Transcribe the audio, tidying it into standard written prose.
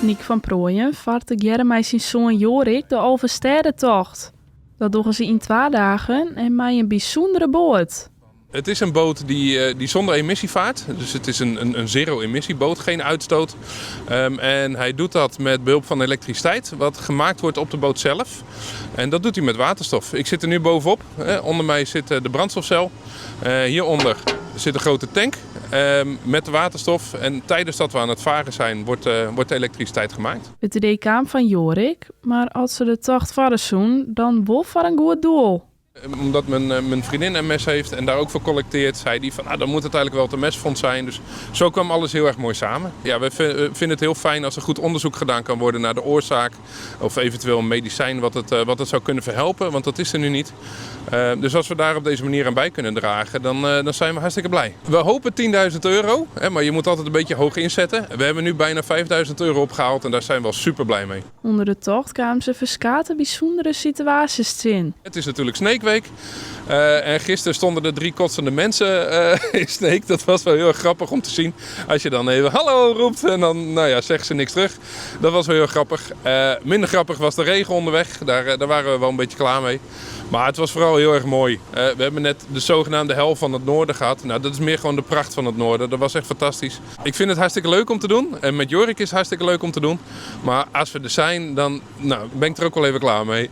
Niek van Prooijen fart tegearre mei syn soan Jorik de Alvestêdetocht. Dat dogge se yn twa dagen en mei in bysûndere boat. Het is een boot die zonder emissie vaart. Dus het is een zero-emissieboot, geen uitstoot. En hij doet dat met behulp van elektriciteit, wat gemaakt wordt op de boot zelf. En dat doet hij met waterstof. Ik zit er nu bovenop. Onder mij zit de brandstofcel. Hieronder zit een grote tank met de waterstof. En tijdens dat we aan het varen zijn, wordt de elektriciteit gemaakt. It idee kaam fan Jorik, mar as se de tocht farre soene, dan wol foar in goed doel. Omdat mijn vriendin MS heeft en daar ook voor collecteert, zei die van, ah, dan moet het eigenlijk wel het MS-fonds zijn. Dus zo kwam alles heel erg mooi samen. Ja, we vinden het heel fijn als er goed onderzoek gedaan kan worden naar de oorzaak of eventueel een medicijn wat het zou kunnen verhelpen, want dat is er nu niet. Dus als we daar op deze manier aan bij kunnen dragen, dan zijn we hartstikke blij. We hopen €10.000, hè, maar je moet altijd een beetje hoog inzetten. We hebben nu bijna €5.000 opgehaald en daar zijn we wel super blij mee. Under de tocht kamen se ferskate bysûndere situaasjes tsjin. Het is natuurlijk Sneekweek. En gisteren stonden er drie kotsende mensen in Sneek. Dat was wel heel erg grappig om te zien. Als je dan even hallo roept en dan, nou ja, zeggen ze niks terug. Dat was wel heel grappig. Minder grappig was de regen onderweg. Daar waren we wel een beetje klaar mee. Maar het was vooral heel erg mooi. We hebben net de zogenaamde hel van het noorden gehad. Nou, dat is meer gewoon de pracht van het noorden. Dat was echt fantastisch. Ik vind het hartstikke leuk om te doen. En met Jorik is het hartstikke leuk om te doen. Maar als we er zijn, dan, nou, ben ik er ook wel even klaar mee.